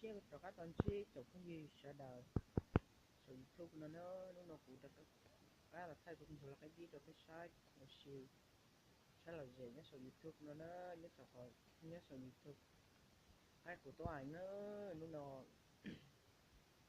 Thiab rov qab tau ntsib tsoom phooj ywg sawv daws saum YouTube no na. Hnub no kuv rov qab los thaij kuv tus ntsuag lau qaib dib rau peb saib ua si, saib lom zem nyob saum YouTube no na, nyob saum, nyob saum YouTube. Hais kuv tuaj heev na, hnub no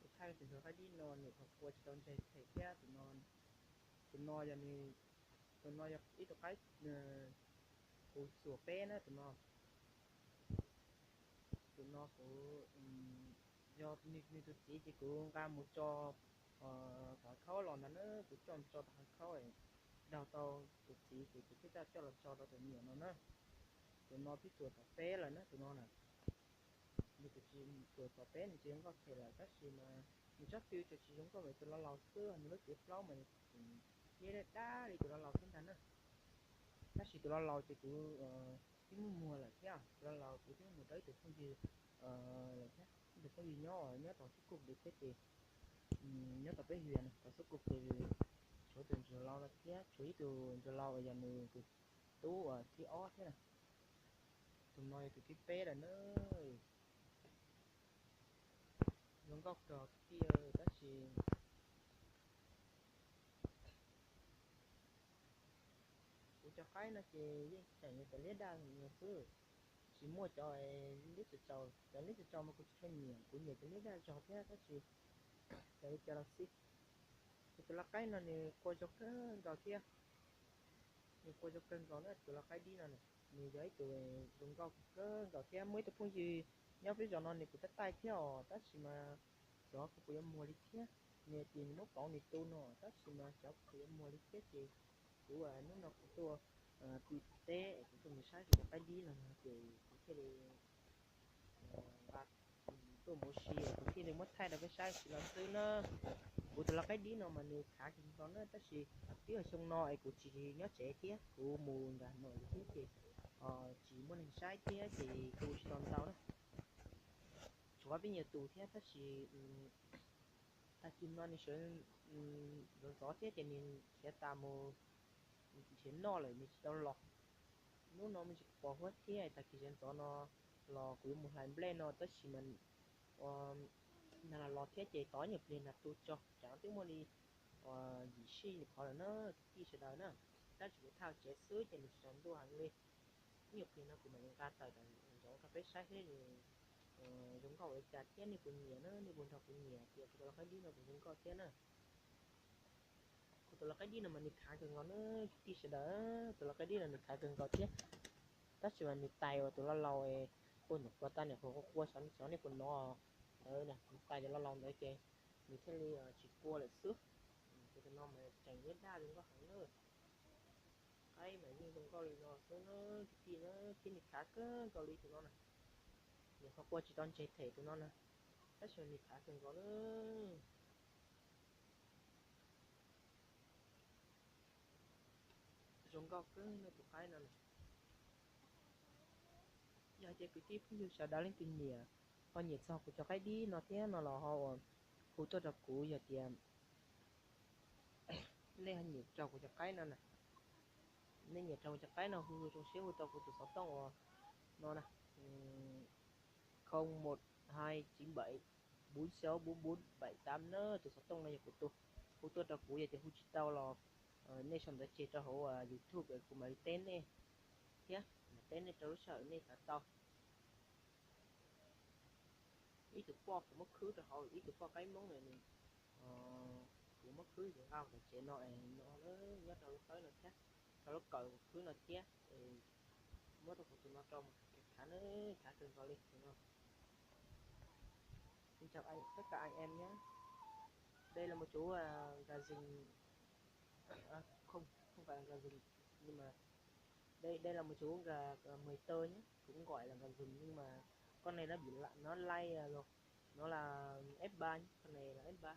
kuv thaij tus ntsuag lau qaib dib no nws qhov kua tsis tau ntseg phem thiab. Tus no, tus no yog nws, tus no yog ib tug qaib kuv xuas peb na. Tus no, tus no kuv, yog nws tus txiv ces kuv nqa mus tso tom hav khaub los ntag na. Kuv coj mus tso tom hav khaub, daug tau tus txiv ces kuv thiaj coj los tso rau tus me nyuam no na. Tus no twb xuas tom peb lawm na, tus no na. Nws tsis xuas tom peb, nws tsis zoo nkauj phem lawm, tab sis mas nws tsob tw tseem tsis zoo nkauj, nws tus laus laus xwb, nws lub cev plaub mas nws tseem liab dab li tus laus laus xwb ntag na. Tab sis tus laus laus ces kuv twb muab muag lawm thiab, tus laus laus kuv twb muab muag rau ib tug phooj ywg lawm thiab, ib tug phooj ywg nyob, nyob tom xub kuj pem thiab ces, nyob tom peb hwm no tom xub kuj pem, tshuav tus ntsuag laus no thiab, tshuav ib tug ntsuag laus uas yog nws tus tub uas thib ob thiab na. Tus no yog tus thib peb lawm na. Zoo nkauj kawg tiag, tab sis kuv cov qaib no ces yeej tseem yog cov liab daj xwb, tsis muaj cov liab tsis tsaus, cov liab tsis tsaus mas kuv tsis tshua nyiam, kuv nyiam cov liab daj zog thiab, tab sis cov li cov los xij. Kuv tus lau qaib no nws qua zoo kawg nkaus thiab, nws qua zoo kawg nkaus na. Tus lau qaib dib no nws yog ib tug zoo nkauj kawg nkaus thiab. Muaj ib tug phooj ywg nyob peb zos no nws kuj tab taij thiab os, tab sis mas xyov kuv puas yuav muag li thiab. Nws tias nws muab pauv nws tu no, tab sis mas xyov kuv puas yuav muag li thiab ces kuv, hnub no kuv tuaj tim teb es kuv tuaj mus saib kuv cov qaib dib no ces kuv thiaj li nqa tuaj mus ua si, kuv thiaj li muab thaij rau peb saib ua si no xwb na. Kuv tus lau qaib dib no mas nws khav kawg nkaus na, tab sis twb yog xyoo no es kuv tsis nyob tsev thiab, kuv mus nkag noj thiab ces tsis muaj neeg saib thiab ces tu tsis tau ntau na. Tshuav peb nyuag tus thiab, tab sis tag kis no nws sawv ntxov ntxov thiab ces nws khiav tas mus nrhiav noj lawm, nws tsis tau los. Hnub no me ntsis kuv pos huab thiab, tag kis sawv ntxov no los kuv yuav mus hlais nplej no, tab sis mas nag los los thiab ces tos ib nyuag pliag nag tu tso. Tsam twb muaj li yim sij li qhov lawm na, kwv tij sawv daws na. Tab sis kuv thaj tsev xwb ces nws tsis tau ntuj heev li. Ib nyuag pliag no kuv mam li nqa tawm ntsoov rau peb saib seb zoo nkauj ua li cas thiab nej puas nyiam na, nej puas nrog kuv nyiam tias kuv tus lau qaib dib no puas zoo nkauj thiab na. Kuv tus lau qaib dib no mas nws khav kawg nkaus na, kwv tij sawv daws, tus lau qaib dib no nws khav kawg nkaus thiab. Tab sis mas nws tais uas tus laus laus ua nyuam qhuav tau nyuam qhuav qua qua xyov nej puas hnov, nws tais tus laus laus ntawd ces nws thiaj li tsis qua lawm xwb. Ces tus no mas tseem liab daj zoo nkauj heev na. Qaib mas yeej zoo nkauj li no xwb na, kwv tij na, thiab nws khav kawg nkaus li tus no na. Nyuam qhuav qua tsis tau ntseg them tus no na, tab sis nws khav kawg nkaus na. Zoo nkauj kawg na tus qaib no na. Yog tias kwv tij phooj ywg sawv daws leej twg nyiam, ho nyiam txog kuv cov qaib dib no thiab no los ho ua hu tuaj rau kuv. Yog tias nej ho nyiam raug kuv cov qaib no na, nej nyiam raug kuv cov qaib no hu zoo siab hu tau kuv tus xov tooj uas no na, không một hai chín bảy bốn sáu bốn bốn bảy tám na, tus xov tooj no yog kuv tus. Hu tuaj rau kuv, yog tias hu tsis tau los nej sau ntawv tseg rau hauv YouTube kuv mam li teb nej thiab, mam teb nej rau lub sij hawm nej xav tau. Ib tug poj kuv muab khwb rau hauv, ib tug poj qaib Hmoob na, kuv muab khwb nqa tom tsev no, no nyob rau lub tawb no thiab, rau lub kawm khwb no thiab, muab rau kuv tus no rau mus khav na, khav kawg nkaus li tus no. Xin chào anh, tất cả anh em nhé. Đây là một chú à, gà rừng, à, không, không phải là gà rừng, nhưng mà đây, đây là một chú gà à, mười tơ nhé, cũng gọi là gà rừng nhưng mà con này nó bị lạ, nó lai à, rồi, nó là ép ba nhé, con này là ép ba.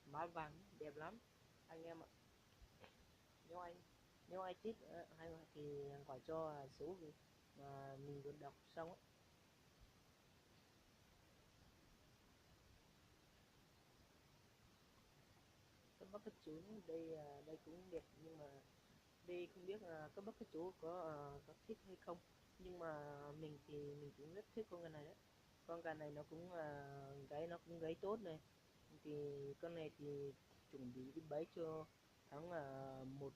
Má vàng, đẹp lắm, anh em ạ. Nếu anh, nếu ai thích ờ, hay thì gọi cho à, số mà mình vừa đọc xong ấy. Các bác các chú nhé, đây à, đây cũng đẹp nhưng mà đây không biết à, các bác các chú có à, có thích hay không, nhưng mà mình thì mình cũng rất thích con gà này đấy. Con gà này nó cũng, à, gáy nó cũng gáy tốt này. Thì con này thì chuẩn bị đi bẫy cho tháng, à, một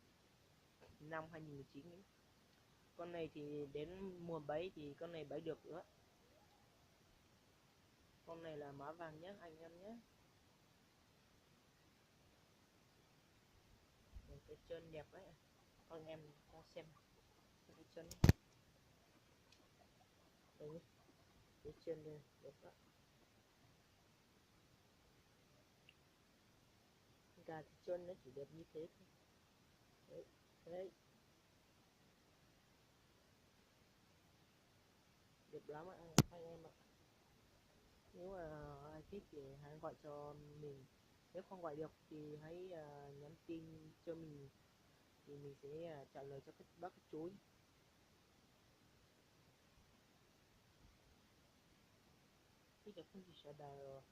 năm hai nghìn mười chín. Con này thì đến mùa bẫy thì con này bẫy được nữa. Con này là mã vàng nhé anh em nhé. Cái chân đẹp đấy. Con em cho xem. Cái chân. Đây nhé. Cái chân đây, đẹp lắm. Gà thì chân nó chỉ đẹp như thế thôi. Đấy, đấy. Đẹp lắm ạ, anh em ạ. Nếu mà ai thích thì hãy gọi cho mình. Nếu không gọi được thì hãy, à, nhắn tin cho mình. Thì mình sẽ, à, trả lời cho các bác các chú. Ib cov phooj ywg sawv daws,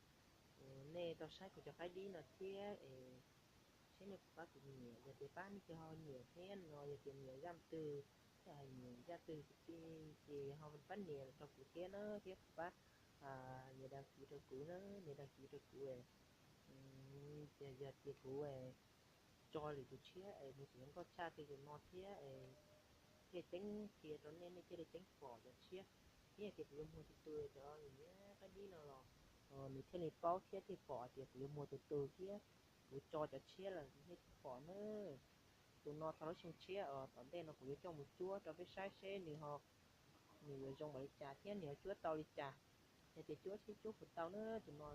nej tau saib kuv cov qaib dib no thiab es seb nej puas pab kuv nyiam, yog tias pab nej ces ho nyiam thiab no, yog tias nyiam zaj twg thiab hais nyiam zaj twg ces ho pab nias rau kuv thiab na, thiab pab nias đăng ký rau kuv na, nias đăng ký rau kuv. Yog tias kuv tso lwm tus tshiab es nws tseem zoo nkauj tshaj tej tus no thiab es thiaj ceeb qhia rau nej, nej thiaj li ceeb pom cov tshiab. Thiab tias kuv yuav muag tus twg, cov niam qaib dib no los nws thiaj li paub thiab thiaj pom tias kuv yuav muag tus twg thiab kuv tso cov tshiab lawm nws thiaj pom na. Tus no tau lub xyoo tshiab os, tom ntej no kuv yuav coj mus cuab rau peb saib seb nws ho, nws yuav zoo npaum li cas thiab nws ho cuab tau li cas. Yog tias cuab thiab cuab puas tau na, tus no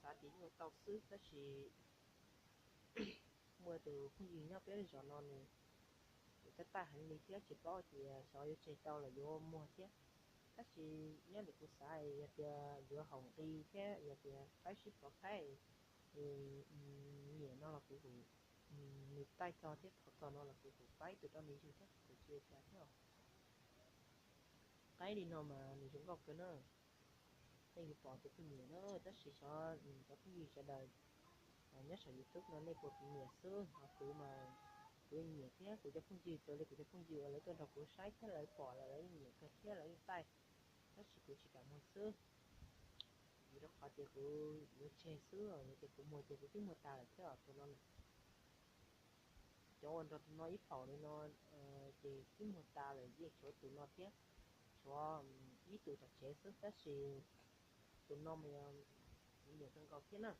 xav tias yeej ua tau xwb tab sis muaj tus phooj ywg nyob peb zos no nws tab taj heev li thiab tsis paub tias xyov yuav tseg tau los yuav muag thiab. Tab sis nyob ntawm kuv xav yog tias yuav haum nqi thiab yog tias qaib sib pov qaib, nyiam no los kuv, nws taij txog thiab thov txog no los kuv pab ib tug rau nws yug thiab kuv tsis ua cas thiab. Qaib li no mas nws zoo nkauj kawg na. Nej yuav pom ces kuj nyiam na, tab sis xyov cov phooj ywg sawv daws nyob saum YouTube no nej puas nyiam xwb, ho kuv mas kuv nyiam thiab kuv cov phooj ywg, raws li kuv cov phooj ywg uas lawv tuaj nrog kuv saib thiab lawv pom lawm lawv yeej nyiam kawg thiab lawv yeej taij, tab sis kuv tsis kam muag xwb. Vim rau qhov tias kuv yuav tseg xwb, yog tias kuv muag ces kuv twb muag tas lawm thiab os tus no. Cov uas nrog tus no ib phaum li no ces twb muag tas lawm, yeej tshuav tus no thiab, tshuav ib tug tom tsev xwb tab sis tus no mas yog kuv nyiam kawg nkaus thiab na.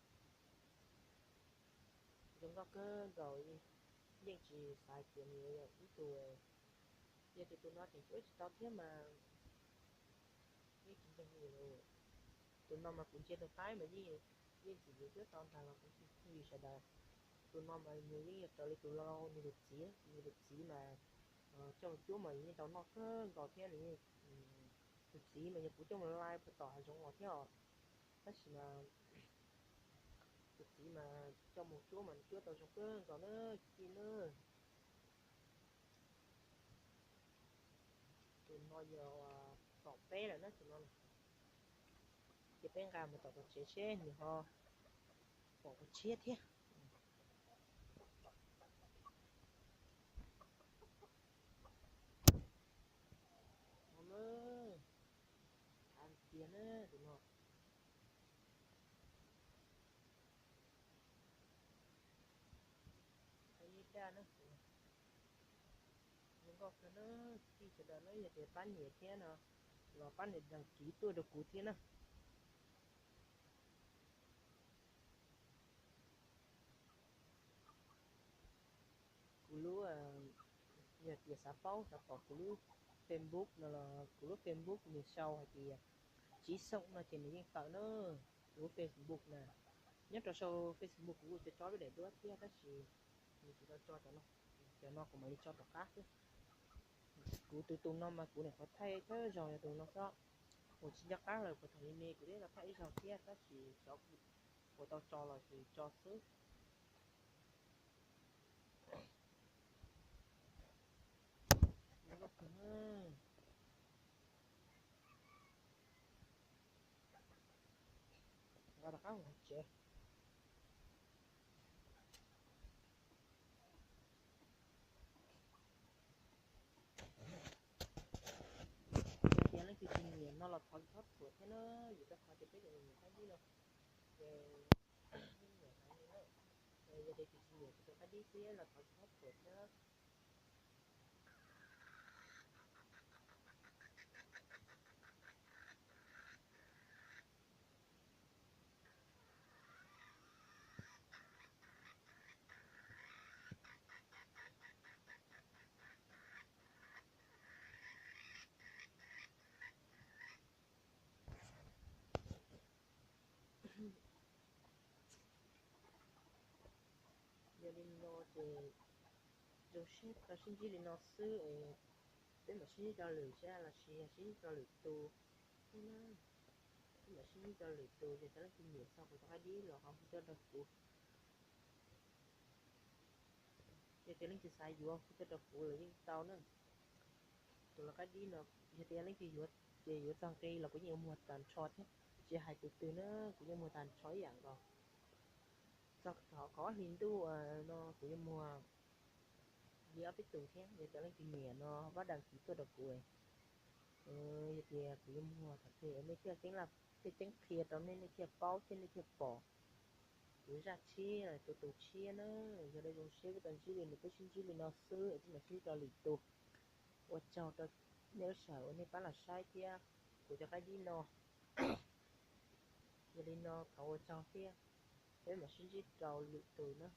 Zoo nkauj kawg nkaus, yeej tsis xav tias nws yog ib tug, yog tias tus no tseem cuab tsis tau thiab mas yeej tsis ntseeg li. Tus no mas kuv ntsia tus qaib mas yeej, yeej tsis yuav cuab tau ntag los kuv tsis phooj ywg sawv daws. Tus no mas nws yeej yog raws li tus laus, nws tus txiv, nws tus txiv mas coj mus cuab mas yeej tau noj kawg nkaus thiab. Tus txiv mas yog kuv coj mus lais puag tom hav zoov los thiab os, tab sis mas tus txiv mas coj mus cuab mas cuab tau zoo kawg nkaus na kwv tij na. Tus no yog tom peb lawm na tus no, ces peb nqa mus tom tom tsev seb nws ho pom tus tshiab thiab. Av tiag na tus no. Daj na, zoo nkauj kawg na, kwv tij sawv daws na, yog tias pab nias thiab no los pab nias đăng ký tuaj rau kuv thiab na. Kuv lub, yog tias xav paub xav pom kuv lub Facebook no los kuv lub Facebook nws sau hais tias Txiv Xyooj no ces nws yeej tawm na. Kuv lub Facebook na, nyob rau sau Facebook kuv kuj tso tsob lub daim duab thiab tab sis nws tsis tau tso cov no, cov no kuv mam li tso tom qab xwb. Kuv tus tus no mas kuv nyuam qhuav thaij thawj zaug yog tus no xwb, kuv tsis nco qab lawm, kuv thaum me me kuv twb tau thaij ib zaug thiab tab sis xyov kuv puas tau tso los sis tso xwb. Nqa rov qab mus tsev. Yog tias leej twg tsis nyiam no los thov txhob Thuam thiab na, vim rau qhov tias peb cov me nyuam qaib dib no ces, yog tias tsis nyiam kuv cov qaib dib xwb los thov tsis txhob thuam thiab. Yog li no ces zoo siab tau sib ntsib li no xwb es peb mam sib ntsib rau lwm zaj los sis yog sib ntsib rau lwm tus thiab na. Peb mam sib ntsib rau lwm tus, yog tias leej twg nyiam txog kuv cov qaib dib los ho hu tuaj rau kuv. Yog tias leej twg xav yuav hu tuaj rau kuv los yeej tau na. Tus lau qaib dib no, yog tias leej twg yuav ces yuav txog nqi los kuv yeej yuav muag tag nrho thiab, tsis hais tus twg na, kuv yeej muag tag nrho ib yam nkaus. Txog qhov ob hlis ntuj no kuv yuav muag li ob peb tus thiab. Yog tias leej twg nyiam no pab đăng ký tuaj rau kuv, yog tias kuv yuav muag thaum twg nej thiaj ceeb, thiaj ceeb qhia rau nej, nej thiaj paub thiab nej thiaj pom kuv zaj tshiab, tus tus tshiab na. Yog li zoo siab peb tau ntsib li no, peb sib ntsib li no xwb es peb mam sib ntsib rau lwm tus. Ua tsaug rau nej lub sij hawm uas nej pab los saib thiab kuv cov qaib dib no. Yog li no thov ua tsaug thiab, peb mam sib ntsib rau lwm tus na.